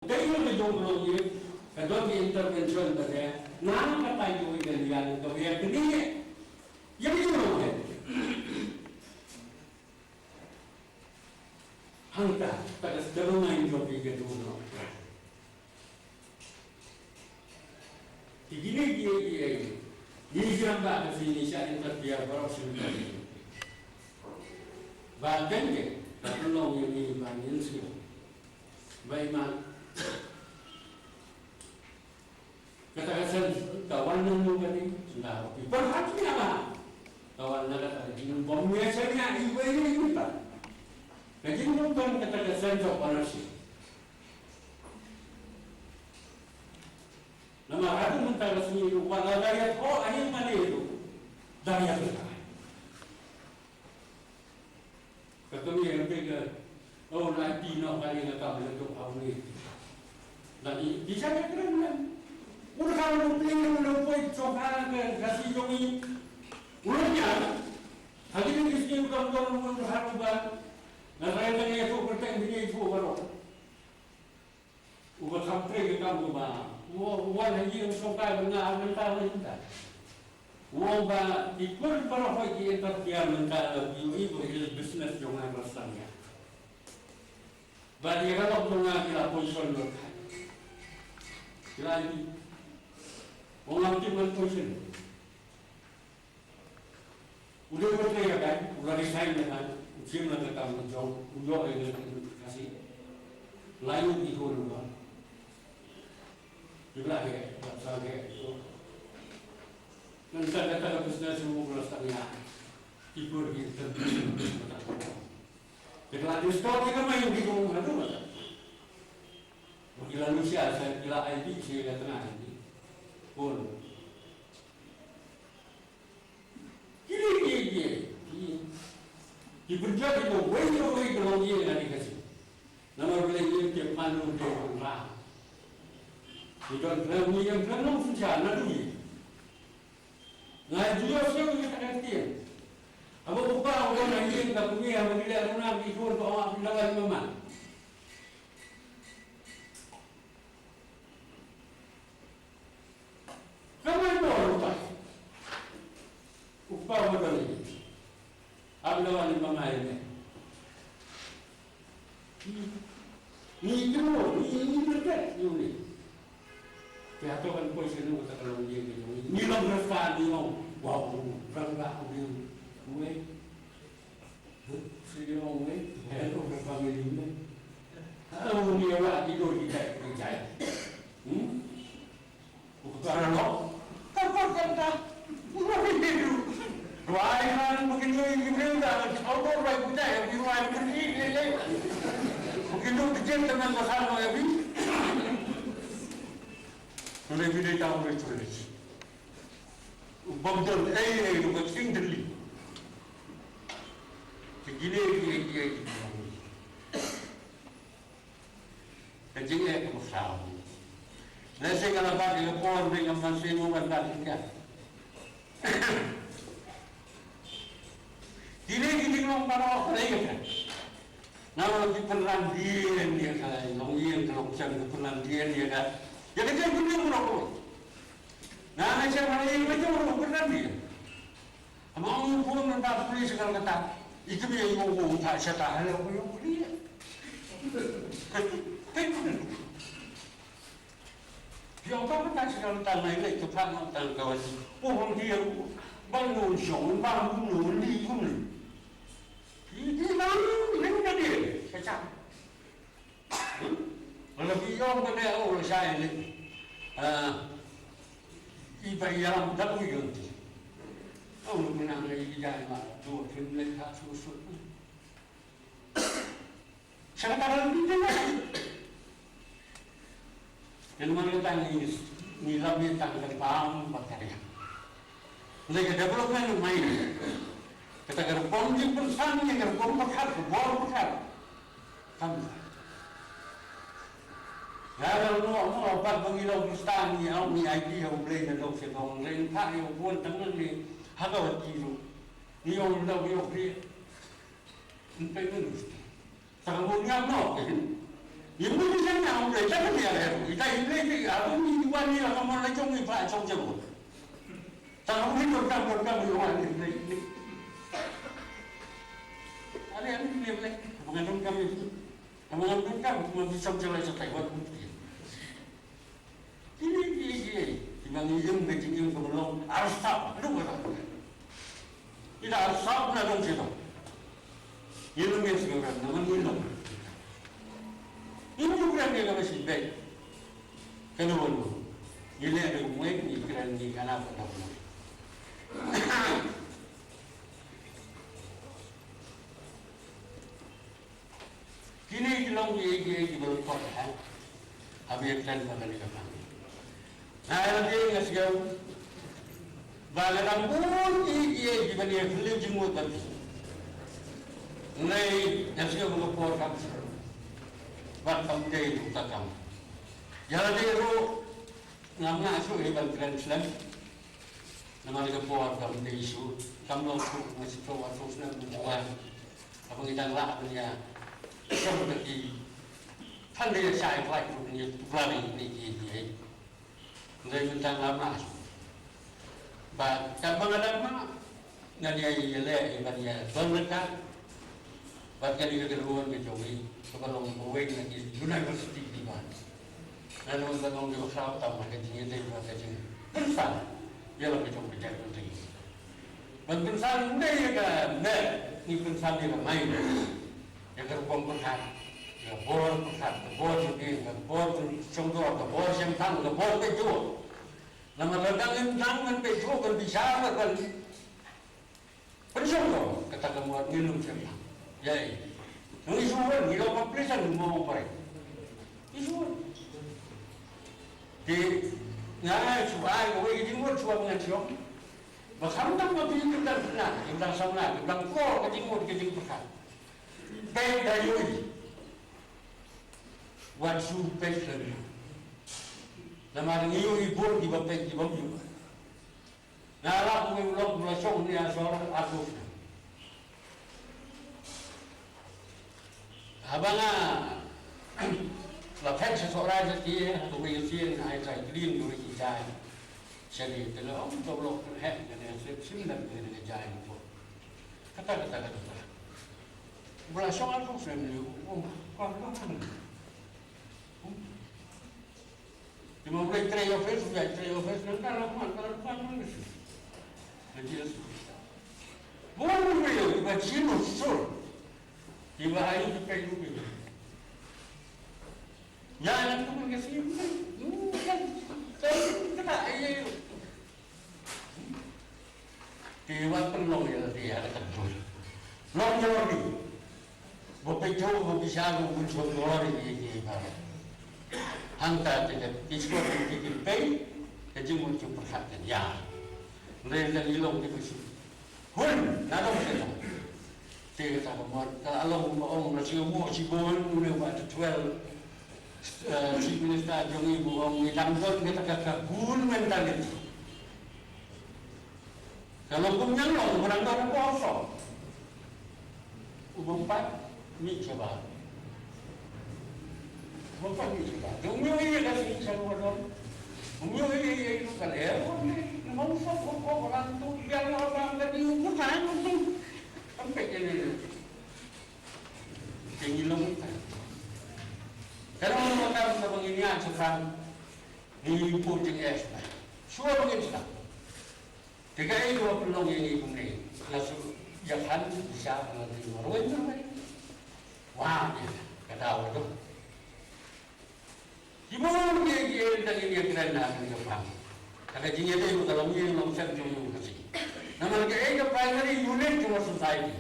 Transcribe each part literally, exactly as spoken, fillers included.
Dei na ka jong ka longïing ka don ki intervention ba te na kata ïoh i ka liang ka ïa kane ïa ka jong longïing. Hangta ta ka sdang ngai jong i ka jong longïing. Ki kine ki, ki, ki, ngi jam ba ka sini sha interfere baroh sini. Ba kan ke, ka pynlong ïa ngi ba ngin sngewbha. Ba i man. Kata ka sen, ka wan nang nang kani, senda ko pi. Pyrkhat ïa ba. Ka wan na kata ka jingbam ïa sen ïa i wei ïa i pa. Ka jingbam kata ka sense of ownership. Namar haduh mynta ka sngi ruh wat la da ïathoh ahi mane ruh da ïathoh. Ka kmie ka pyrkhat, oh, la ti noh ka ïing ka kam la tok ha une. La ti, ti sa ka kren kan. U dkhar u plie u la poi jong ka, ka, ka si jong i. U la ïa. Ha kine ki sngi u kam don u dkhar u ba. Nga trai tang ïathuh kyrteng bniah ïathuh baroh. Uba kham trei ka kam uba. Uba, uba wan ha ïing u shongkai ba nga ar mynta, ar mynta. Uba ki kur baroh ki interfere mynta la U A E ba ki business jong nga ba sdang ïa. Ba ki ralok jong nga ki la position ba ka. Ki la ïa. Uba ngam tip man position. U dei u trei ïa ka, u la resign ïa ka, u shim la ka kam jong, u ïoh ïa ka Khasi. La ïoh ki khun u ba. Ki la he, la sa he. Ngan sa kata ka business u la sa ïa. Ki pur ki ter. Ki la disturb ki kamai ki jong u hadu mata. Ki la lusia sa, ki la I B sa ka tengah ni. Pun. Kine ki, ki, ki, ki pynjot ïa ka wei ka wei ka longïing ha ri Khasi. Namar balei ïing te pan ruh te pan ra. Ngi don khlem, ngi ïeng khlem long synshar naduh ïing. Nga ju ïohsngew ïa kata ka ktien. Haba u kpa u don ha ïing ka kmie haba ngi leh runa ki khun ka ong ap ïa la wan mama. Ka mai bor u kpa. U kpa u don ïa. Ap ïa la wan ïa ma mai ne. Ni, ni, ni, ni, ni, ni, ni. Te hato kan poi sha u kata ka longïing ka jong ngi. Ngi long Khristan ngi ong. Wow, Khristan u dei. Wei. Sidi ong wei, hello ka family me. Au ni wa ki do ki tai ki tai. Hmm? Ku ka lo. Ka ko ka ta. Wa ki du. Wa i man bu ki ni ki bring da. Au do wa ki tai ki wa ki ni le le. Bu ki du ki jen ta man ka sa no ya bi. Ku le bi de ta u le tu le. U bym don ei ei ruh ka ktien tylli. Te kine kine kine kine. Ka jingeh kaba khraw. Lehse nga la bat ïa ka por, nga ngam lah sngewbha ban bat ïa ka. Kine ki jinglong baroh ka dei ka. Namar ki pynran dien ïa ka longïing ka longsan, ki pynran dien ïa ka. Ïa ka jingkylli baroh. Nga nga shem ha ïing la jong ruh pynran dien. Ama ong u khun mynta pule sha Kolkata. I kmie i ong u ta sha ta hala u ong pule. Phi ong ba mynta sha Kolkata nai leit ka phah noh tang ka wan. U ong phi ong ba nun shong ba nun li kum li. Phi phi ba nun li ka dei ka cha. Wala phi ong ba dei ong la shai leit. Ah, i ba ïalam da u ïong ti. Ong mynta ngi ïa ma tu phin leit ha su su. Sha ka dalam kita lah. Yang mana kita ni, ni lebih tak ada paham berkarya. Lagi development main. Kita gerbong di perusahaan ni gerbong berkat, gerbong berkat. Kan. Ya, kalau mau, mau apa bagi lo perusahaan ni, au ni idea, au boleh nak dok sedong, lain tak, ya, pun tangan ni, ada waktu tu. Ni orang dah, ya, boleh. Entah ni. Tang bun ngam noh, kan? Ïa mut ïa nga ong dei, ta ka ïa ïa ita ïa ïa ïa ong ïa wan ïa ka mon la jong ïa ba jong jong. Ta ong ïa donkam donkam ïa wan ïa ïa. Are are ïa ïa. Ba nga donkam ïa. Ba nga donkam ïa jong jong la jong tai wan. Kine ki, ki, ki ba ngi ïeng ka jingïeng kaba long arsap, ruh ka long. Ïa arsap na dong shisha. Ïa ngi ïa sngewbha na ngi long. Ïa ngi kren ïa kaba shisha. Kane wan. Ngi leh da kumne ngi kren ngi kana pa dong. Kine ki long ki, ki, ki ba long kot ha. Haba ïa kren ba kane ka pang. Nga ïa lade nga sngewbha. Ba nga dang bun ki, ki, ki ba ïa khlem jingmut ba ki. Ngai nga sngewbha ba ka por kam. Ba kam dei tu ka kam. Ïa lade ruh ngam nga shu ïa ban kren slem. Namar ka por kam dei shu. Kam long shu nga shu wa shu slem buan. Haba ngi dang lah ban ïa shong da ki. Than da ïa shai klai ruh ngi tuklar ïa kine ki ïeit. Ngi dang lah mah. Bad katba nga dang mah ngan ïa ïa leh ïa ban ïa don ryngkat. Bad kane ka ruan ka jong ngi kaba long kawei na ki university kiba Nga long, nga long, nga khraw tam ha ka jingïadei bad ka jingpynsan ïa la ka jong ka jaitbynriew. Ban pynsan ne ïa ka met, ngi pynsan ïa ka mai. Ïa ka rukom pyrkhat, ïa ka bor pyrkhat, ka bor jingim, ka bor shongdor, ka bor shemphang, ka bor pynjur. Namar lada ngim pynsan, ngim pynjur, ngim bishar, ngim Pynshong ko, kata ka mut ngi lum shem. Ïa, ngi shu wan, ngi long population mo pare. Ngi shu wan. Te nga shu ai kawei ka jingmut shu wan ngan shong. Ba khamtam ba phi kim dang sngewna, kim dang sngewna, kim dang ko ka jingmut ka jingpyrkhat. Peit da ïohi. Wat shu peit lem. Namar ngi ïohi bun kiba peit kiba ïohi. Nga lap ngi u lok u la shong ni asor atus. Haba nga la phet sha Sohrai sha ki, ha ka wei ka sien, ai trai clean ka wei ki jai. Sha ni te la ong to lok he ka ne sep sim dan ka ne jai ko. Kata kata kata kata. U la shong atus ni u ong ko ko. Te ma u leit trei office, u leit trei office, nang ka la kuan, ka la kuan, nang ka shu. Nang ki la shu. Bun u leit, ba chin u sur. Ki ba ayu ki pei u pei. Ya, nang tu ka shu. Ka, ka, ka, ayu. Te wat pynlong ïa lade ha ka jingmut. Long ïa lade. Ba pynjur ba bishar ba pynjur ïa lade ïa ki ba. Hangta te ka ki shuwa ki ki pei ka jingmut jingpyrkhat kan ïa. Hynrei lada ngi long ki ba shu. Hun na dong te long. Te kata ka mut ka long ba ong na shu mo shibun une ba te twelve. Eh, Chief Minister jong ngi ba ong ngi dang don kata ka ka gun mentality. Ka long kum ñiang long, u nang don hapoh hok. U bym pat mih shabar. U bym pat mih shabar. Te um ïohi ïa ka sngi sha ka don. Um ïohi ïa ïa ïa ka leh. Namar u sop u kop u rang tu biang u rang ka ding u butan u tu. Kam peit ïa ïa. Te ngi long ïa ka. Ka long ïa ka ba ngi ñiah shaphrang. Ngi put jingeh shaphrang. Shuwa ba ngin sdang. Te kaei kaba pynlong ïa ngi kumne? Nga shu ïa khan shisha nga dei marwei marwei. Wah, ïa ka daw ka dong. Ki bun kiei kiei tang ïa ngi kren na kane ka pang. Kata ka jingïadei ba ka long ïing long sem jong ngi Khasi. Namar kaei ka primary unit jong ka society.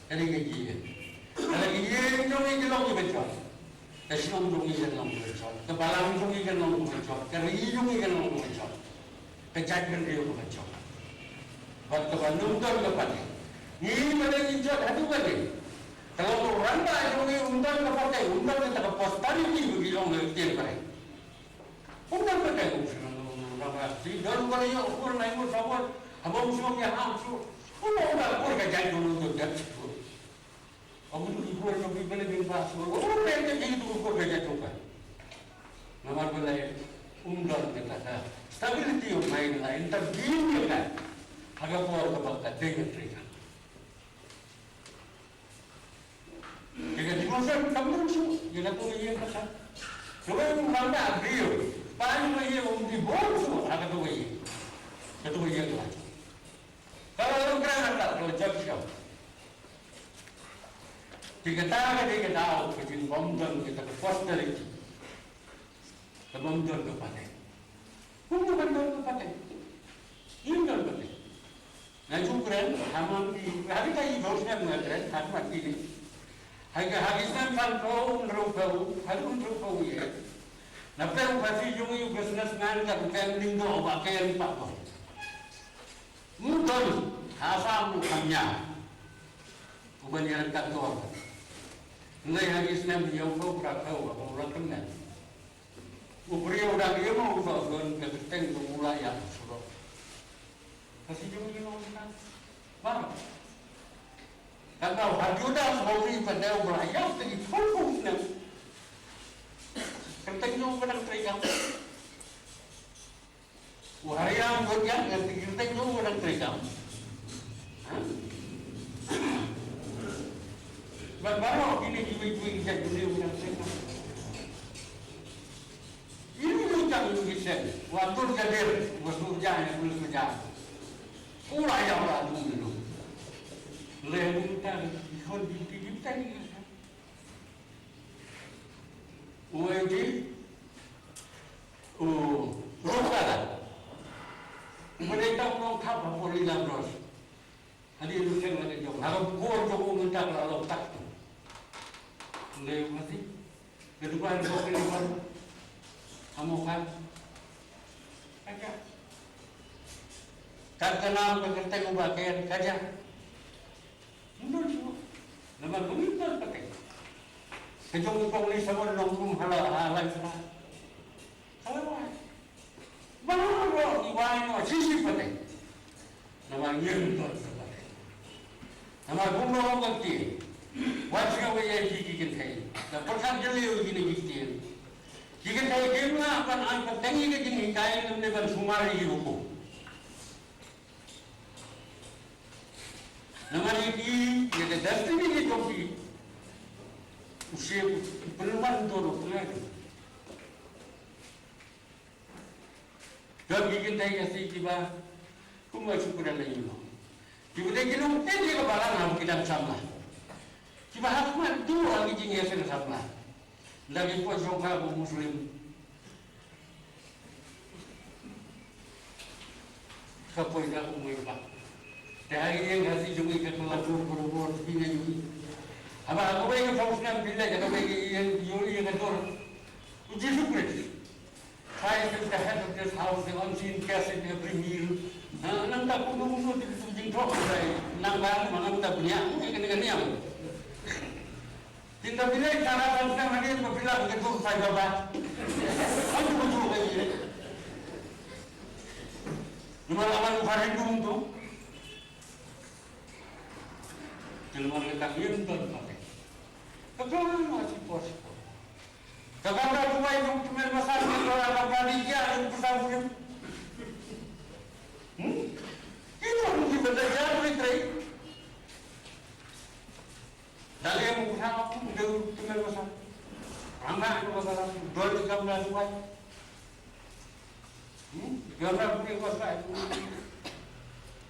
Kane ka jingïadei. Kata ka ïing jong ngi ki long kiba jot. Ka shnong jong ngi kan long kaba jot. Ka balang jong ngi kan long kaba jot. Ka ri jong ngi kan long kaba jot. Ka jaitbynriew kaba jot. Bad kaba ym don kaba dei. Ngi ba dei ngi jot haduh ba dei. Ka long u rangbah jong ngi um don kaba dei, um don kata ka posterity ba ki long ha ktien ba dei. Um don kaba dei, um don kaba dei, don kaba dei, um don kaba dei, um don kaba dei, haba um shong ïa ha um shong. Um don kaba dei, ka jait jong ngi um don kaba dei. Ong tu ki por jong ki ba la dei ba shu, oh, peit ki tu ko ka jait jong ka. Namar balei? Um don kata ka stability of mind, la intervene ïa ka ha ka por kaba ka dei ka trei ka. Ïa ka devotion kam don shuh ïa katu ka ïing kata. Kaba um nang da briew, pa ïa ka ïing um devote shuh ha katu ka ïing. Katu ka ïing ka la jong. Ka la long kren ha ka la jong. Te kata ka dei ka daw ka jingbym don kata ka posterity. Ka bym don ka pateng. Kumno ban don ka pateng? Ngim don pateng. Nga ju kren ha ma ki, ha kita i bos nga, nga kren ha ma ki ni. Ha ka, ha ki snem sanphew, hynriewphew, ha hynriewphew ïa. Na pdeng u Khasi jong ngi u businessman ka ruh ken ding doh ba ken pat doh. Mu don ha Assam u kham ïa u ban ïa ryngkat dor. Ngai ha ki snem hynñiewphew, phra phew, ha u la kynmaw. U briew dang ïa ma u doh don ka kyrteng jong u la ïa surok. Ka si jong ïa ma u doh. Ba. Ka dau ha Judas ma u ri pa dau ba la ïa te ki phew phew snem. Kyrteng jong u ka dang trei kam. U Hariam Gurjat ngan pynkyntang ruh u dang trei kam. Ha? Bad baroh kine kiwei kiwei ki jait duniya u dang trei kam. Ine i jong ngi ki seng, u Abdul Kadir, u Surjan, u Surjan. U la ïa u la dum dum. Leh bun ta ki khon ki ki ki ta ki. U A D, u Rukala. U ba dei tang u nongkhap ha Poli Labros. Hadien u seng la ka jong. Ha ka bor jong u mynta ka la long tak tu. Lei u mati. Ka dukan ko ka dukan. Amo kan. Ka ja. Ka ka nam ka kyrteng u ba ken ka ja. Ym don shuh. Namar ba ngim don pateng. Ka jong u kong Lee Hsien Loong kum ha la, ha la sha. Ka la wai. Baroh i wai noh shi shi pateng. Namar ngim don pateng. Namar kumno ka ktien. Wat sngewbha ïa ki, ki kynthei. Da pyrkhat jylliew ïa kine ki ktien. Ki kynthei kim lah ban ai pateng ïa ka jinghikai lymne ban sumar ïa ki hukum. Namar ïa ki, ïa ka destiny ka jong ki. U Siem u pynwan dur u pynwan. Don ki kynthei Khasi kiba, kumba shu kren lei ïa u nong. Kiba dei ki nongtei ïa ka balang ha ki dang samla. Kiba ha khmat tu ha ki jingïaseng samla. Lada ki poi sha ka ba Muslim. Ka poi da u mei ba. Te ha ïing Khasi jong ngi ka la dur barabor phi nga ïohi. Haba ha kawei ka phew snem phi leit ha kawei ka ïing ïohi ka dur. U Jisu Khrist. Christ is the head of this house, the unseen guest in every meal. Ha, nangta kumno kumno te tu jingthoh ba nang ba ma nangta bniah, kane kane. Te da phi leit tara kan snem hadien ba phi lah ka dur phai baba. Hangtu ka dur ka ïa. Namar la wan u Khari dum tu. Te namar kata ngim don pateng. Ka don ma shi por shi por. Ka kamra duwai jong u Tymmen Basan ka don ha kamra dei ïa u Basan u. Hmm? Ki don ki bynta ïa u trei. Da leh mo ka sah ka pun dei u Tymmen Basan. Rangah ka ba ka don ka kamra duwai. Hmm? Kamra pun ka sah.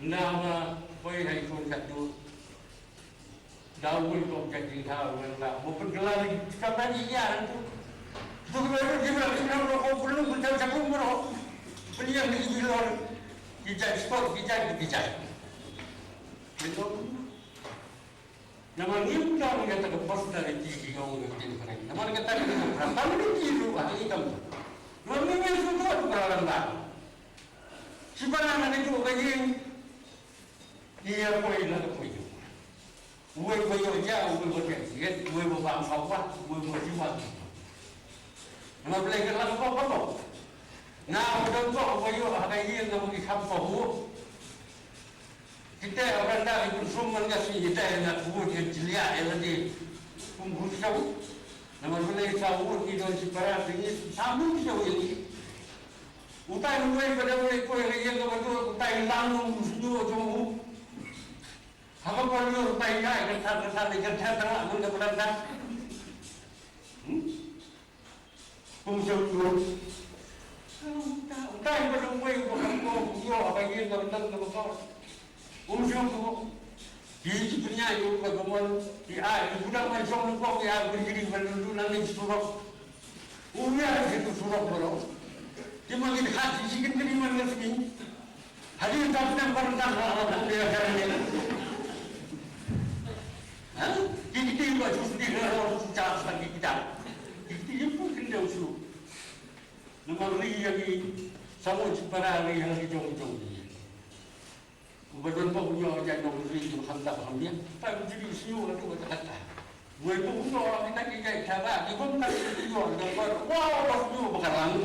Nda ba poi hai kon satu. Da u wul ko ka jingthaw ngan la. Mo pynkylla kamra ni ïa tu. Tu ka ba ki ba ki na ro ko pun lu pun satu mo ro. Pynïeng ni ki lor. Ki jait sport ki jait ki jait. Namar ngim don kata ka personality ki ong ka ktien Phareng. Namar kata ka ktien Phareng. Tang ni ki ruh ha ki kam. Namar ngim ïa shu don ka ran ba. Shi bana na ni tu ka ïing. Ïa poi la ka poi. Uwei ba ïoh ja, uwei ba ïoh jied, uwei ba bam sawa, uwei ba jiwa. Namar Blei ka la ka pop pop. Na ba don ko ba ïoh ha ka ïing na ba ki kham pop. Kita haba ngi pynshong man ka sngi kita ïa nga, ka vote ka jylliew ïa lade kum u shnong. Namar balei sa vote ki don shi para, ki ngi sa mut shnong ïa ngi. Utai uwei ba dang uwei ko ïa ka ïing kaba dor, utai lang u shnong jong u. Haba ko lur utai ïa ka thar ka thar ka thar ka thar ka thar. Hmm? Kum shu tu. Utai ba dang uwei ba kan ko ïoh ba ïa ka nang ka ko. Kum shu tu. Ki ki punya yu ka ko mon. Ki ai ki budak man shong ko ki ai ki ding ban tu nang ni surok. U ïa ki tu surok bro. Ki ma ki hat ki ki ding man ngi. Hadien tam tam baroh tam ha ha ha ha ha. Ha? Ki ki ba ju sdih ha ha ha ha ki kita. Ki ki pun kin dau su. Namar ri ïa ki samo ji para ri ïa ki jong jong. U ba don ba u ñiuh ja jong ri jong ham ta ham ïa. Ta u ji ri siu tu ta ta. Wei ba u ñiuh kita ki kai ta ba ki bom ta ki ñiuh da ba. Wow ba u ñiuh ba ka lang.